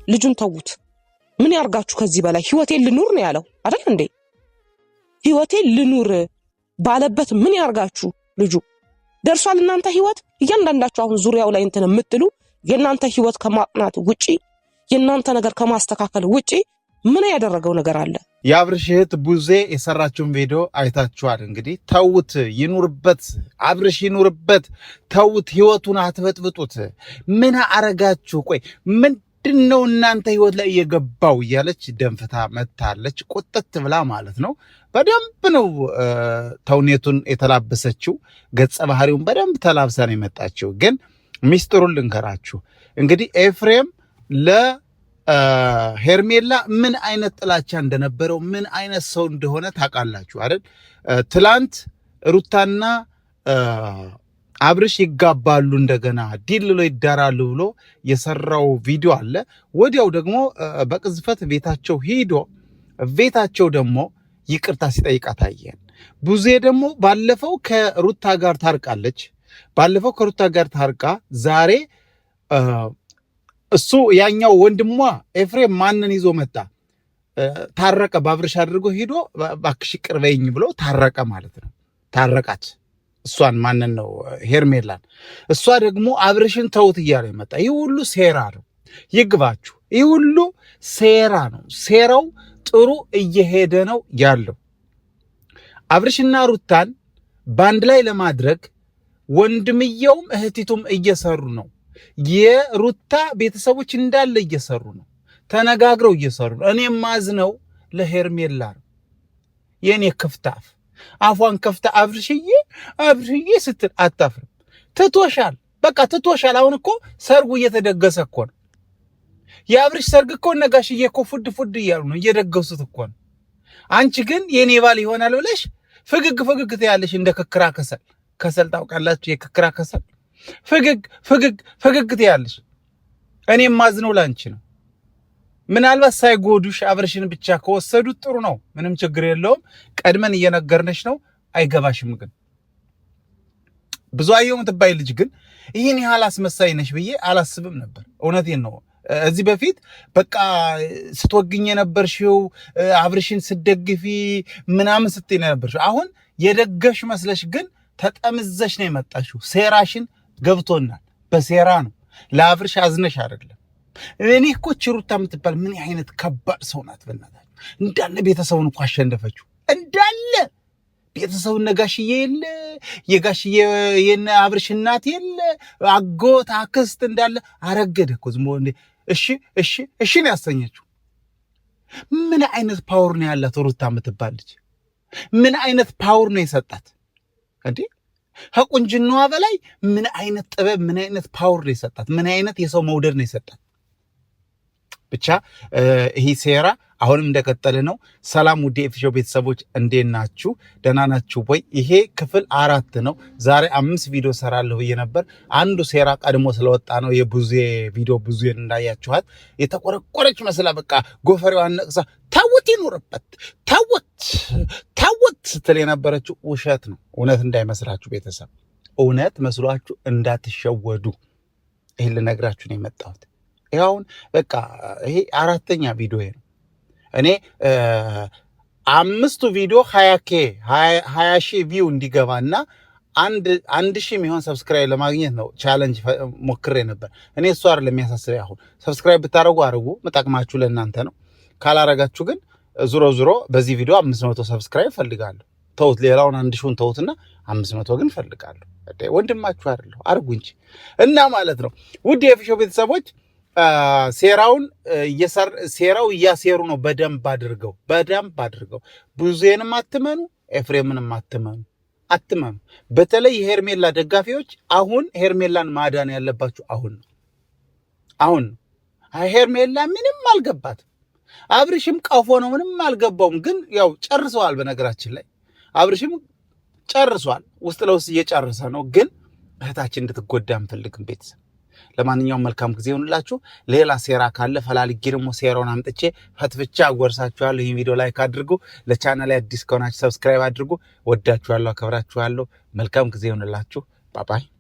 ልጁን ተዉት። ምን ያርጋችሁ ከዚህ በላይ? ህይወቴን ልኑር ነው ያለው አይደል እንዴ? ህይወቴን ልኑር ባለበት ምን ያርጋችሁ? ልጁ ደርሷል። እናንተ ህይወት እያንዳንዳችሁ አሁን ዙሪያው ላይ እንትን የምትሉ የእናንተ ህይወት ከማጥናት ውጪ፣ የእናንተ ነገር ከማስተካከል ውጪ ምን ያደረገው ነገር አለ? የአብርሽ እህት ቡዜ የሰራችውን ቪዲዮ አይታችኋል። እንግዲህ ተውት፣ ይኑርበት፣ አብርሽ ይኑርበት፣ ተውት፣ ህይወቱን አትበጥብጡት። ምን አረጋችሁ? ቆይ ምንድን ነው እናንተ ህይወት ላይ እየገባው እያለች ደንፍታ መታለች። ቁጥት ብላ ማለት ነው። በደንብ ነው ተውኔቱን የተላበሰችው፣ ገጸ ባህሪውን በደንብ ተላብሳ ነው የመጣችው። ግን ሚስጥሩን ልንገራችሁ እንግዲህ ኤፍሬም ሄርሜላ ምን አይነት ጥላቻ እንደነበረው፣ ምን አይነት ሰው እንደሆነ ታውቃላችሁ አይደል? ትላንት ሩታና አብርሽ ይጋባሉ እንደገና ዲልሎ ይዳራሉ ብሎ የሰራው ቪዲዮ አለ። ወዲያው ደግሞ በቅጽበት ቤታቸው ሂዶ ቤታቸው ደግሞ ይቅርታ ሲጠይቃት አየን። ቡዜ ደግሞ ባለፈው ከሩታ ጋር ታርቃለች። ባለፈው ከሩታ ጋር ታርቃ ዛሬ እሱ ያኛው ወንድሟ ኤፍሬም ማንን ይዞ መጣ? ታረቀ። ባብርሽ አድርጎ ሂዶ እባክሽ ይቅር በይኝ ብሎ ታረቀ ማለት ነው። ታረቃት። እሷን ማንን ነው? ሄርሜላን። እሷ ደግሞ አብርሽን ተውት እያለ መጣ። ይህ ሁሉ ሴራ ነው። ይግባችሁ። ይህ ሁሉ ሴራ ነው። ሴራው ጥሩ እየሄደ ነው ያለው። አብርሽና ሩታን በአንድ ላይ ለማድረግ ወንድምየውም እህቲቱም እየሰሩ ነው። የሩታ ቤተሰቦች እንዳለ እየሰሩ ነው፣ ተነጋግረው እየሰሩ ነው። እኔ ማዝነው ለሄርሜላ ነው። የእኔ ክፍታፍ አፏን ከፍታ አብርሽዬ አብርሽዬ ስትል አታፍርም። ትቶሻል፣ በቃ ትቶሻል። አሁን እኮ ሰርጉ እየተደገሰ እኮ ነው። የአብርሽ ሰርግ እኮ ነጋሽዬ እኮ ፉድ ፉድ እያሉ ነው፣ እየደገሱት እኮ ነው። አንቺ ግን የኔ ባል ይሆናል ብለሽ ፈገግ ፈገግ ትያለሽ እንደ ክክራ ከሰል። ከሰል ታውቃላችሁ? የክክራ ከሰል ፈገግ ፈገግ ፈገግ ትያለሽ። እኔም ማዝነው ላንቺ ነው። ምናልባት ሳይጎዱሽ አብርሽን ብቻ ከወሰዱት ጥሩ ነው፣ ምንም ችግር የለውም። ቀድመን እየነገርነሽ ነው። አይገባሽም። ግን ብዙ አየሁ የምትባይ ልጅ ግን ይህን ያህል አስመሳይ ነሽ ብዬ አላስብም ነበር። እውነቴን ነው። እዚህ በፊት በቃ ስትወግኝ የነበርሽው፣ አብርሽን ስትደግፊ ምናምን ስትይ የነበርሽው፣ አሁን የደገሽ መስለሽ ግን ተጠምዘሽ ነው የመጣሽው። ሴራሽን ገብቶናል። በሴራ ነው፣ ለአብርሽ አዝነሽ አይደለም። እኔ እኮ ችሩታ የምትባል ምን አይነት ከባድ ሰው ናት! በእናታችሁ እንዳለ ቤተሰቡን እኮ አሸነፈችው። እንዳለ ቤተሰቡን ነጋሽዬ የለ፣ የጋሽዬ የነ አብርሽ እናት የለ፣ አጎት አክስት እንዳለ አረገደ እኮ ዝም ብሎ እሺ እሺ እሺ ነው ያሰኘችው። ምን አይነት power ነው ያላት ሩታ የምትባል ልጅ? ምን አይነት power ነው የሰጣት እንዴ? ከቁንጅናዋ በላይ ምን አይነት ጥበብ፣ ምን አይነት power ነው የሰጣት? ምን አይነት የሰው መውደድ ነው የሰጣት? ብቻ ይሄ ሴራ አሁንም እንደቀጠለ ነው። ሰላም ውድ የኤፍሾ ቤተሰቦች እንዴት ናችሁ? ደህና ናችሁ ወይ? ይሄ ክፍል 4 ነው። ዛሬ 5 ቪዲዮ ሰራለሁ ብዬ ነበር። አንዱ ሴራ ቀድሞ ስለወጣ ነው የቡዜ ቪዲዮ። ቡዜን እንዳያችኋት የተቆረቆረች መስላ በቃ ጎፈሬዋን ነቅሳ ተውት ይኑርበት ተውት ተውት ስትል የነበረችው ውሸት ነው። እውነት እንዳይመስላችሁ ቤተሰብ፣ እውነት መስሏችሁ እንዳትሸወዱ። ይህን ልነግራችሁ ነው የመጣሁት። ይኸውን በቃ ይሄ 4ኛ ቪዲዮ ነው። እኔ 5ቱ ቪዲዮ 20K 20 ሺህ view እንዲገባና 1,000 የሚሆን subscribe ለማግኘት ነው challenge ሞክሬ ነበር። እኔ እሱ አይደለም የሚያሳስበኝ። አሁን subscribe ብታደርጉ አድርጉ፣ መጠቅማችሁ ለእናንተ ነው። ካላረጋችሁ ግን ዙሮ ዙሮ በዚህ ቪዲዮ 500 subscribe ፈልጋለሁ። ተውት፣ ሌላውን 1,000ውን ተውትና 500 ግን ፈልጋለሁ። ወንድማችሁ አይደለሁ፣ አድርጉ እንጂ እና ማለት ነው። ውድ የኤፍሾ ቤተሰቦች ሴራውን ሴራው እያሴሩ ነው። በደንብ አድርገው በደንብ አድርገው። ቡዜንም አትመኑ፣ ኤፍሬምንም አትመኑ አትመኑ። በተለይ የሄርሜላ ደጋፊዎች አሁን ሄርሜላን ማዳን ያለባችሁ አሁን ነው አሁን ነው። ሄርሜላ ምንም አልገባትም። አብርሽም ቀፎ ነው፣ ምንም አልገባውም። ግን ያው ጨርሰዋል። በነገራችን ላይ አብርሽም ጨርሷል፣ ውስጥ ለውስጥ እየጨረሰ ነው። ግን እህታችን እንድትጎዳ አንፈልግም ቤተሰብ። ለማንኛውም መልካም ጊዜ ይሁንላችሁ። ሌላ ሴራ ካለ ፈላልጌ ደግሞ ሴራውን አምጥቼ ፈትፍቻ አጎርሳችኋለሁ። ይህን ቪዲዮ like አድርጉ። ለቻናል አዲስ ከሆናችሁ subscribe አድርጉ። ወዳችኋለሁ፣ አከብራችኋለሁ። መልካም ጊዜ ይሁንላችሁ። bye bye።